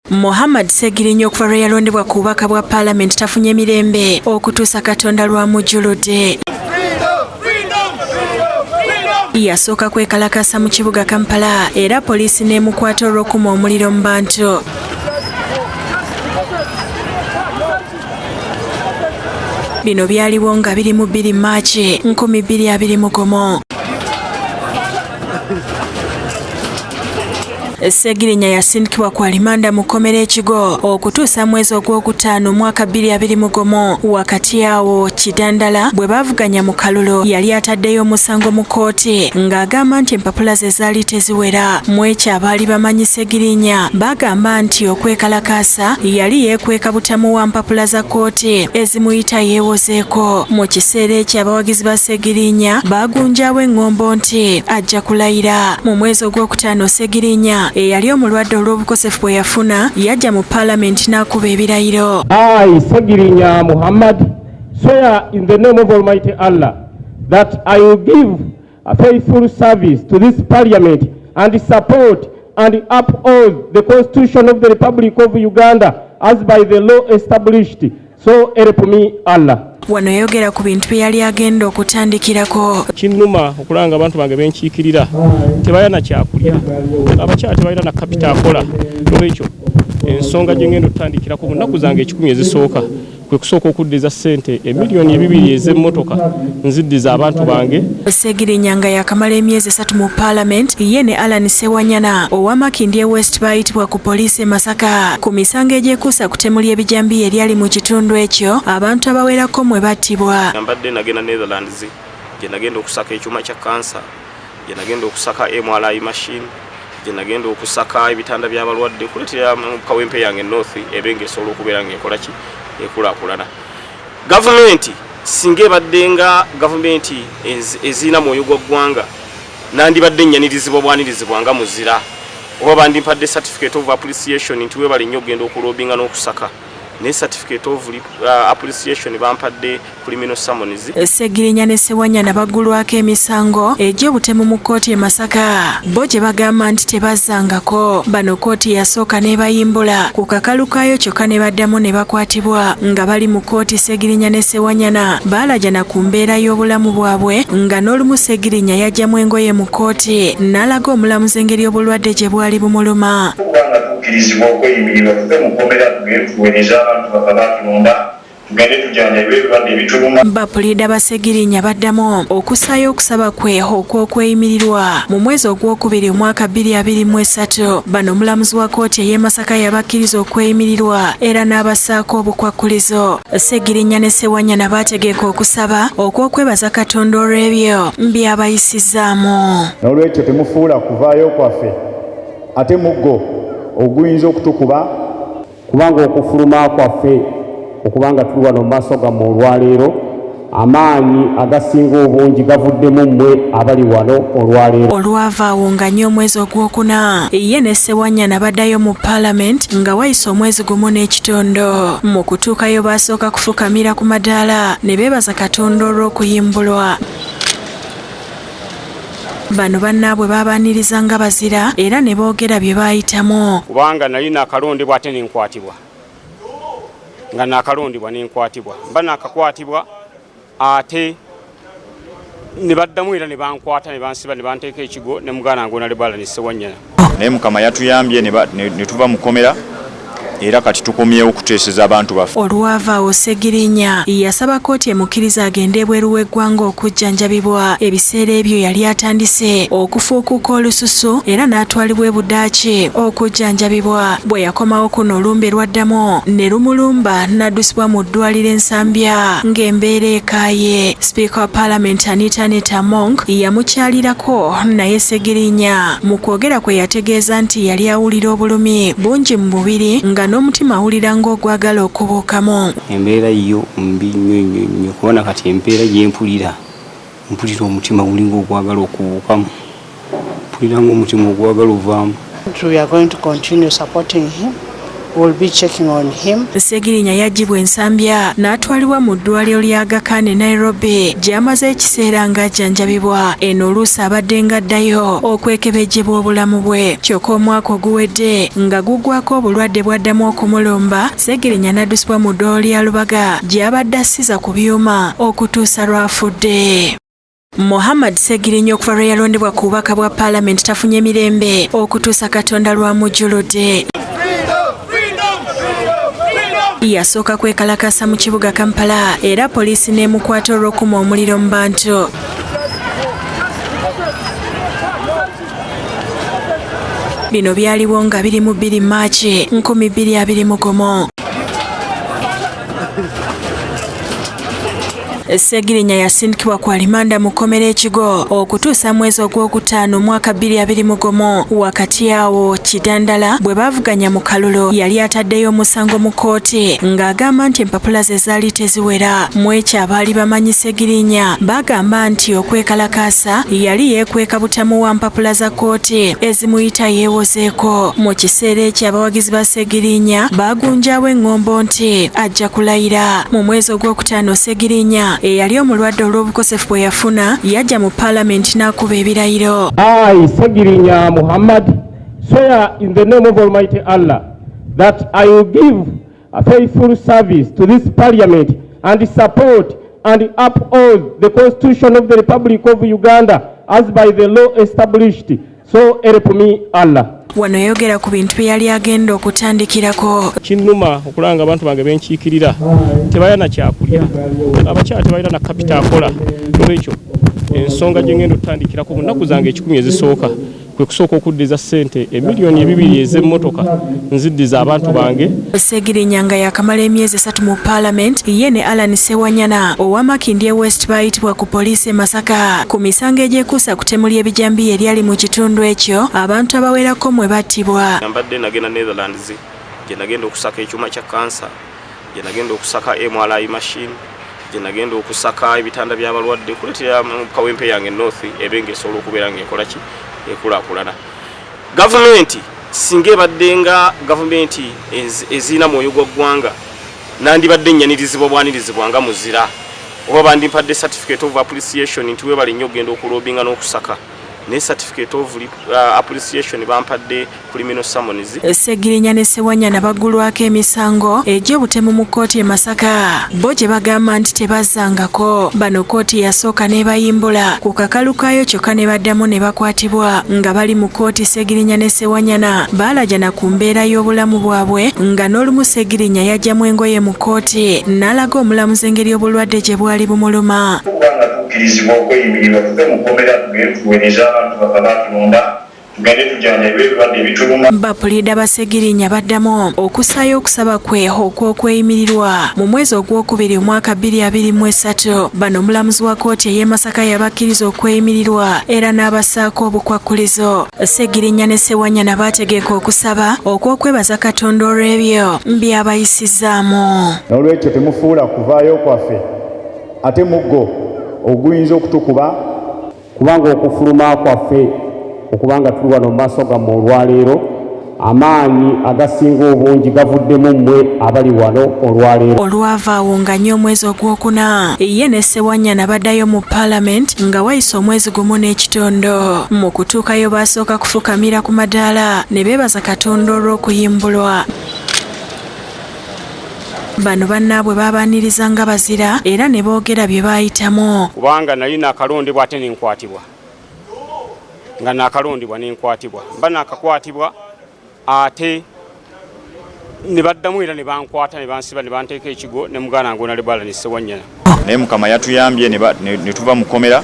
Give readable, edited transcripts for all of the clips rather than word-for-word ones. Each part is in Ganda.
Muhammad Ssegirinya okuva lwe yalondebwa ku bubaka bwa Paalamenti tafunye mirembe okutuusa Katonda lw'amujjuludde. Yasooka kwekalakaasa mu kibuga Kampala era poliisi n'emukwata olw'okuma omuliro mu bantu. Bino byaliwo nga biri mu 2 Maaki 2021. Ssegirinya yasindikibwa ku alimanda mu kkomera e Kigo okutuusa mwezi ogwokutaano omwaka 2021. Wakati awo Kidandala bwe baavuganya mu kalulu yali ataddeyo omusango mu kkooti ng'agamba nti empapula ze zaali teziwera. Mu ekyo abaali bamanyi Ssegirinya bagamba nti okwekalakaasa yali yeekweka butamuwa mpapula za kkooti ezimuyita yeewozeeko. Mu kiseera ekyo abawagizi ba Ssegirinya baagunjaawo eŋŋombo nti ajja kulayira. Mu mwezi ogwokutaano Ssegirinya eyali omulwadde olw'obukosefu bwe yafuna yajja mu Paalamenti n'akuba ebirayiro. I, Ssegirinya Muhammad, swear in the name of Almighty Allah that I will give a faithful service to this parliament and support and uphold the Constitution of the Republic of Uganda as by the law established. So help me Allah. Wano yayogera ku bintu bye yali agenda okutandikirako. Kinnuma okulaba nga abantu bange benkiikirira tebalina kyakulya, abakyala tebalina na kapita akola. Olwekyo ensonga gye ngenda okutandikirako mu nnaku zange 100 ezisooka kwe kusooka okuddiza ssente emiliyoni 2 ez'emmotoka nziddiza abantu bange. Ssegirinya nga yakamala emyezi 3 mu Paalamenti, ye ne Allan Ssewanyana owa Makindye West baayitibwa ku poliisi e Masaka ku misango egyekuusa ku ttemu ly'ebijambiya eryali mu kitundu ekyo abantu abawerako mwe battibwa. Mbadde nagenda Netherlands gye nagenda okusaka ekyuma kya kansa, gye nagenda okusaka MRI machine, gye nagenda okusaka ebitanda by'abalwadde kuleetera Kawempe yange North ebe ng'esobola okubeera ng'ekola ki ekulaakulana. Gavumenti singa ebadde nga gavumenti ezirina mwoyo gwa ggwanga nandibadde nnyanirizibwa bwanirizibwa nga muzira, oba bandimpadde certificate of appreciation nti weebale nnyo okugenda okulobinga n'okusaka, naye certificate of appreciation bampadde criminal summons. Ssegirinya ne Ssewanyana baggulwako emisango egy'obutemu mu kkooti e Masaka bo gye bagamba nti tebazzangako. Bano kkooti yasooka n'ebayimbula ku kakalu kaayo kyokka ne baddamu ne bakwatibwa nga bali mu kkooti. Ssegirinya ne Ssewanyana baalajana ku mbeera y'obulamu bwabwe nga n'olumu Ssegirinya yaggyamu engoye mu kkooti n'alaga omulamuzi engeri obulwadde gye bwali bumuluma. Kubanga tukkirizibwa okweyimirirwa tuve mu kkomera tugende tuweereze abantu baffe abaatulonda, tugende tujjanjabibwe ebirwadde ebituluma. Bapuliida ba Ssegirinya baddamu okussaayo okusaba kwe okw'okweyimirirwa mu mwezi ogwokubiri omwaka 2023. Bano omulamuzi wa kkooti ey'e Masaka yabakkiriza okweyimirirwa era n'abassaako obukwakkulizo. Ssegirinya ne Ssewanyana baategeka okusaba okw'okwebaza Katonda olw'ebyo by'abayisizaamu. N'olwekyo temufuula kuvaayo kwaffe ate muggo oguyinza okutukuba, kubanga okufuluma kwaffe okubanga tuli wano mu maaso gammwe olwaleero, amaanyi agasinga obungi gavuddemu mmwe abali wano olwaleero. Olwava awo nga nnyo omwezi ogwokuna ye ne Ssewanyana baddayo mu Paalamenti nga wayise omwezi gumu n'ekitundu. Mu kutuukayo baasooka kufukamira ku madaala ne beebaza Katonda olw'okuyimbulwa. Bano bannaabwe baabaaniriza nga bazira era ne boogera bye baayitamu. Kubanga nali naakalondebwa ate ne nkwatibwa, nga naakalondebwa ne nkwatibwa, mba naakakwatibwa ate ne baddamu era ne bankwata ne bansiba ne banteeka ekigo ne muganda wange Honorable Allan Ssewanyana. Naye Mukama yatuyambye ne tuva mu kkomera era kati tukomyewo okuteeseza abantu baffe. Olwava awo Ssegirinya yasaba kkooti emukkirize agende ebweru w'eggwanga okujjanjabibwa. Ebiseera ebyo yali atandise okufuukuka olususu era n'atwalibwa e Budaaki okujjanjabibwa. Bwe yakomawo kuno olumbe lwaddamu ne lumulumba n'addusibwa mu ddwaliro e Nsambya ng'embeera ekaaye. Sipiika wa Paalamenti Anita Annet Among yamukyalirako naye Ssegirinya mu kwogera kwe yategeeza nti yali awulira obulumi bungi mu mubiri nga n'omutima awulira ng'ogwagala okubuukamu. Embeera yo mbi nnyo nnyo nnyo kubanga kati embeera gye mpulira, mpulira omutima gulinga ogwagala okubuukamu, mpulira ng'omutima ogwagala ovaamu. We are going to continue supporting him. We'll be checking on him. Ssegirinya yaggyibwa e Nsambya n'atwalibwa mu ddwaliro lya Aga Khan e Nairobi gy'amaze ekiseera ng'ajjanjabibwa. Eno oluusi abadde ng'addayo okwekebejjebwa obulamu bwe. Kyokka omwaka oguwedde nga guggwako obulwadde bwaddamu okumulumba, Ssegirinya n'addusibwa mu ddwaliro lya Lubaga gy'abadde assiza ku byuma okutuusa lw'afudde. Muhammad Ssegirinya okuva lwe yalondebwa ku bubaka bwa paalamenti tafunye mirembe okutuusa Katonda lw'amujjuludde. Yasooka kwekalakaasa mu kibuga Kampala era poliisi n'emukwata olw'okuma omuliro mu bantu. Bino byaliwo nga 22 Maaki 2021. Ssegirinya yasindikibwa ku alimanda mu kkomera e Kigo okutuusa mwezi ogwokutaano omwaka 2021. Wakati awo Kidandala bwe baavuganya mu kalulu yali ataddeyo omusango mu kkooti ng'agamba nti empapula ze zaali teziwera. Mu ekyo abaali bamanyi Ssegirinya bagamba nti okwekalakaasa yali yeekweka butamuwa mpapula za kkooti ezimuyita yeewozeeko. Mu kiseera ekyo abawagizi ba Ssegirinya baagunjaawo eŋŋombo nti ajja kulayira. Mu mwezi ogwokutaano Ssegirinya eyali omulwadde olw'obukosefu bwe yafuna yajja mu paalamenti n'akuba ebirayiro. I, Ssegirinya Muhammad, swear in the name of Almighty Allah that I will give a faithful service to this parliament and support and uphold the Constitution of the Republic of Uganda as by the law established. So help me Allah. Wano yayogera ku bintu bye yali agenda okutandikirako. Kinnuma okulaba nga abantu bange benkiikirira tebalina na kyakulya, abakyala tebalina na kapita akola. Nolwekyo ensonga gye ngenda okutandikirako mu nnaku zange 100 ezisooka kwe kusooka okuddiza ssente emiliyoni 2 ez'emmotoka nziddiza abantu bange. Ssegirinya nga yakamala emyezi 3 mu paalamenti ye ne Allan Ssewanyana owa Makindye West baayitibwa ku poliisi e Masaka ku misango egyekuusa ku ttemu ly'ebijambiya eryali mu kitundu ekyo abantu abawerako mwe battibwa. Mbadde nagenda Netherlands gye nagenda okusaka ekyuma kya kansa, gye nagenda okusaka MRI machine, gye nagenda okusaka ebitanda by'abalwadde kuleetera Kawempe yange North ebe ng'esobola okubeera ng'ekola ki ekulaakulana. Gavumenti singa ebadde nga gavumenti ezirina mwoyo gwa ggwanga nandibadde nnyanirizibwa bwanirizibwa nga muzira oba bandimpadde certificate of appreciation nti weebale nnyo okugenda okulobinga n'okusaka, naye certificate of appreciation bampadde criminal summons. Ssegirinya ne Ssewanyana baggulwako emisango egy'obutemu mu kkooti e Masaka bo gye bagamba nti tebazzangako. Bano kkooti yasooka n'ebayimbula ku kakalu kaayo kyokka ne baddamu ne bakwatibwa nga bali mu kkooti. Ssegirinya ne Ssewanyana baalajana ku mbeera y'obulamu bwabwe nga n'olumu Ssegirinya yaggyamu engoye mu kkooti n'alaga omulamuzi engeri obulwadde gye bwali bumuluma. Okuba nga tukkirizibwa okweyimirirwa tuve mu kkomera tugende tuweereze abantu baffe abaatulonda, tugende tujjanjabibwe ebirwadde ebituluma. Bapuliida ba Ssegirinya baddamu okussaayo okusaba kwe okw'okweyimirirwa mu mwezi ogwokubiri omwaka 2023. Bano omulamuzi wa kkooti ey'e Masaka yabakkiriza okweyimirirwa era n'abassaako obukwakkulizo. Ssegirinya ne Ssewanyana baategeka okusaba okw'okwebaza Katonda olw'ebyo by'abayisizaamu. N'olwekyo temufuula kuvaayo kwaffe ate muggo oguyinza okutukuba. Kubanga okufuluma kwaffe okuba nga tuli wano mu maaso gammwe olwaleero, amaanyi agasinga obungi gavuddemu mmwe abali wano olwaleero. Olwava awo nga nnyo omwezi ogwokuna ye ne Ssewanyana baddayo mu paalamenti nga wayise omwezi gumu n'ekitondo. Mu kutuukayo baasooka kufukamira ku madaala ne beebaza Katonda olw'okuyimbulwa. Bano bannaabwe baabaaniriza nga bazira era ne boogera bye baayitamu. Kubanga nali naakalondebwa ate ne nkwatibwa, nga naakalondebwa ne nkwatibwa, mba naakakwatibwa ate ne baddamu era ne bankwata ne bansiba ne banteeka ekigo ne muganda wange Honorable Allan Ssewanyana. Naye Mukama yatuyambye ne tuva mu kkomera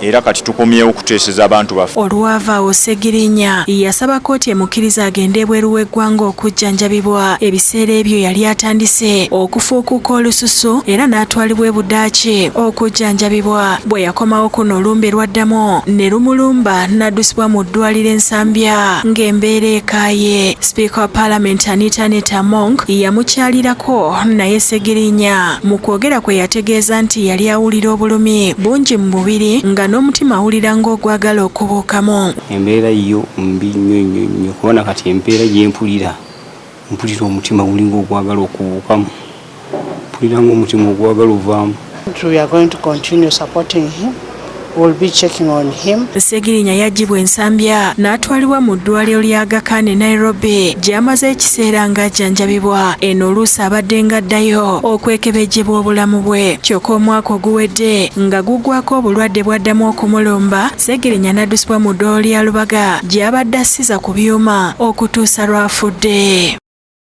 era kati tukomyewo okuteeseza abantu baffe. Olwava awo Ssegirinya yasaba kkooti emukkirize agende ebweru w'eggwanga okujjanjabibwa. Ebiseera ebyo yali atandise okufuukuka olususu era n'atwalibwa e Budaaki okujjanjabibwa. Bwe yakomawo kuno olumbe lwaddamu ne lumulumba n'addusibwa mu ddwaliro e Nsambya ng'embeera ekaaye. Sipiika wa Paalamenti Anita Annet Among yamukyalirako naye Ssegirinya mu kwogera kwe yategeeza nti yali awulira obulumi bungi mu mubiri nga n'omutima awulira ng'ogwagala okubuukamu. Embeera yo mbi nnyo nnyo nnyo kubanga kati embeera gye mpulira, Mpulira omutima gulinga ogwagala okubuukamu, mpulira nga omutima ogwagala ovaamu. We are going to continue supporting him. We'll be checking on him. Ssegirinya yaggyibwa e Nsambya n'atwalibwa mu ddwaliro lya Aga Khan e Nairobi gy'amaze ekiseera ng'ajjanjabibwa. Eno oluusi abadde ng'addayo okwekebejjebwa obulamu bwe. Kyokka omwaka oguwedde nga guggwako obulwadde bwaddamu okumulumba, Ssegirinya n'addusibwa mu ddwaliro lya Lubaga gy'abadde assiza ku byuma okutuusa lw'afudde.